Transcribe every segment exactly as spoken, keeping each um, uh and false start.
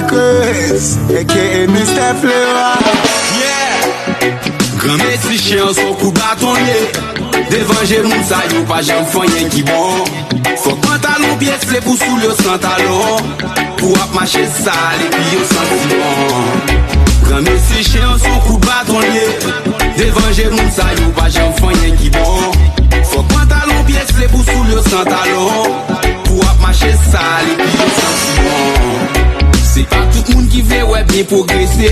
Chris, A K A Mister Flera. Yeah! Granmesi chen an se yon kout baton l ye. Devan je moun sa yo pa janm fè anyen ki bon. Fòk pantalon pyese pou soulye san talon. Pou w ap mache sal epi yo santi bon. Granmesi chen an se yon kout baton l ye. Devan je moun sa yo pa janm fè anyen ki bon. Fòk pantalon pyese pou soulye san talon. Pou w ap mache sal epi yo santi bon. Se pa tout moun ki vle wè byen pwogrese.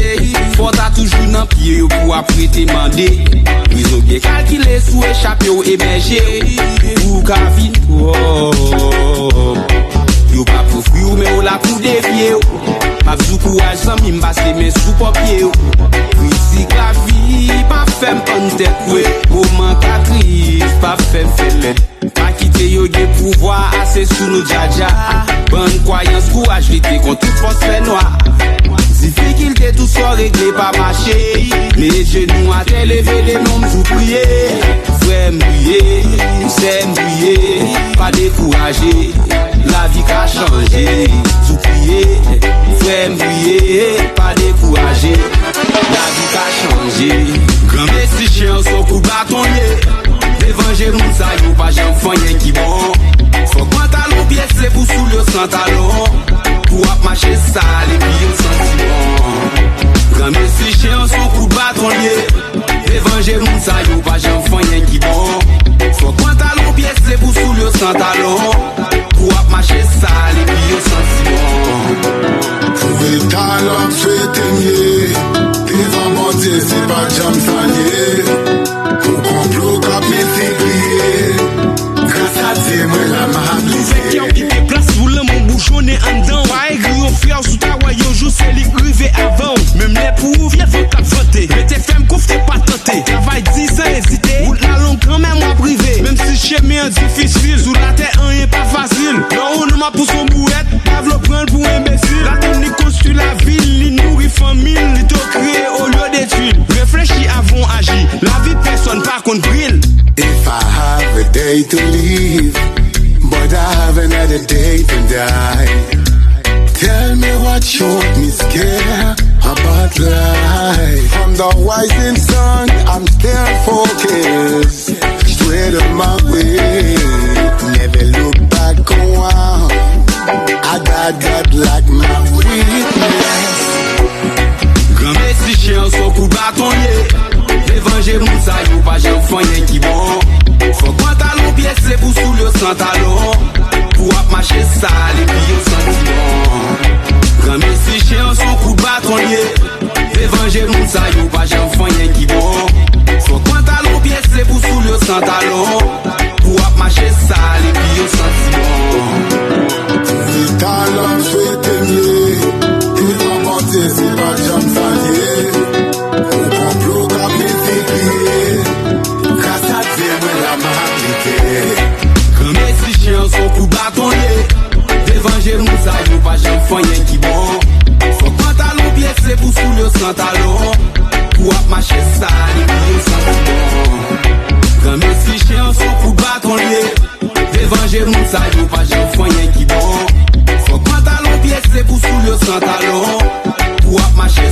Fò w ta toujou nan pye yo pou w ap rete mande. Rezon byen kalkile si w echape w ebèje. Ou ka vin twòp. Yo p ap ofri w men w la pou devye w. M ap di w kouraj zanmi m pase men sou pòpye w. Kritik lavi pa fè m pann tèt kwe. Moman ka tris pa fè m fè lèd. Pa kite yo gen pouvwa ase sou nou djadja. Bann kwayans kouraj lite kont tout fòs fènwa. Difikilte tout sa w regle pa mache. Met jenou atè leve de men w m di w priye. Frè m priye, sè m priye, pa dekouraje. Lavi ka chanje, di w priye. Frè m priye, pa dekouraje. Lavi ka chanje. Granmesi chen an se yon kout baton l ye. Devan je moun sa yo pa janm fè anyen ki bon. Fòk pantalon pyese pou soulye san talon. Pou w ap mache sal epi yo santi bon. Granmesi chen an se yon kout baton l ye. Devan je moun sa yo pa janm fè anyen ki bon. Fòk pantalon pyese pou soulye san talon. Pou w ap mache sal epi yo santi bon. Pou eta l ap swete m ye. Devan Bondye se pa djanm sa l ye. Pou konplo k ap miltipliye. Gras a Dye mwen la m ap leve. Fè kè w kite plas pou lanmou boujonnen anndan w. Pa egri yo fyè w si w ta wè yon jou se li k rive avan w. Menm lè pou ou vye van k ap vante. Rete fèm konfye pa tante. Travay di san ezite. Wout la long kanmenm w ap rive. Menm si chemen an difisil. Sou latè anyen pa fasil. Nan ou nou m ap pouse yon bouwèt. Pa vle w pran l pou enbesil. Latann li konstwi lavi l, li nouri fanmi l, li to kreye olye detwi l. Reflechi avan w aji. Lavi pèsòn pa konn pri l. If I have a day to live, but I have another day to die. Tell me what you want me scared about life. From the rising sun, I'm still focused. Straight on my way. Never look back around. I got God like my witness. Granmesi chen an se yon kout baton l ye. Devan je moun sa yo pa janm fè anyen ki bon. Fòk pantalon pyese pou soulye san talon. Pou w ap mache sal epi yo santi bon. Granmesi chen an se yon kout baton l ye. Devan je moun sa yo pa janm fè anyen ki bon. Fòk pantalon pyese pou soulye san talon. Pou w ap mache sal epi yo santi bon. Pou eta l ap swete m ye. Devan Bondye se pa djanm sa l ye. Pou konplo k ap miltipliye. Gras a Dye mwen la m ap leve. Granmesi chen an se yon kout baton l ye. Devan je moun sa yo pa janm fè anyen ki bon. Fòk pantalon pyese pou soulye san talon. Pou w ap mache sal epi yo santi bon. Granmesi chen an se yon kout baton l ye. Devan je moun sa yo pa janm fè anyen ki bon. Fòk pantalon pyese pou soulye san talon. Pou w ap mache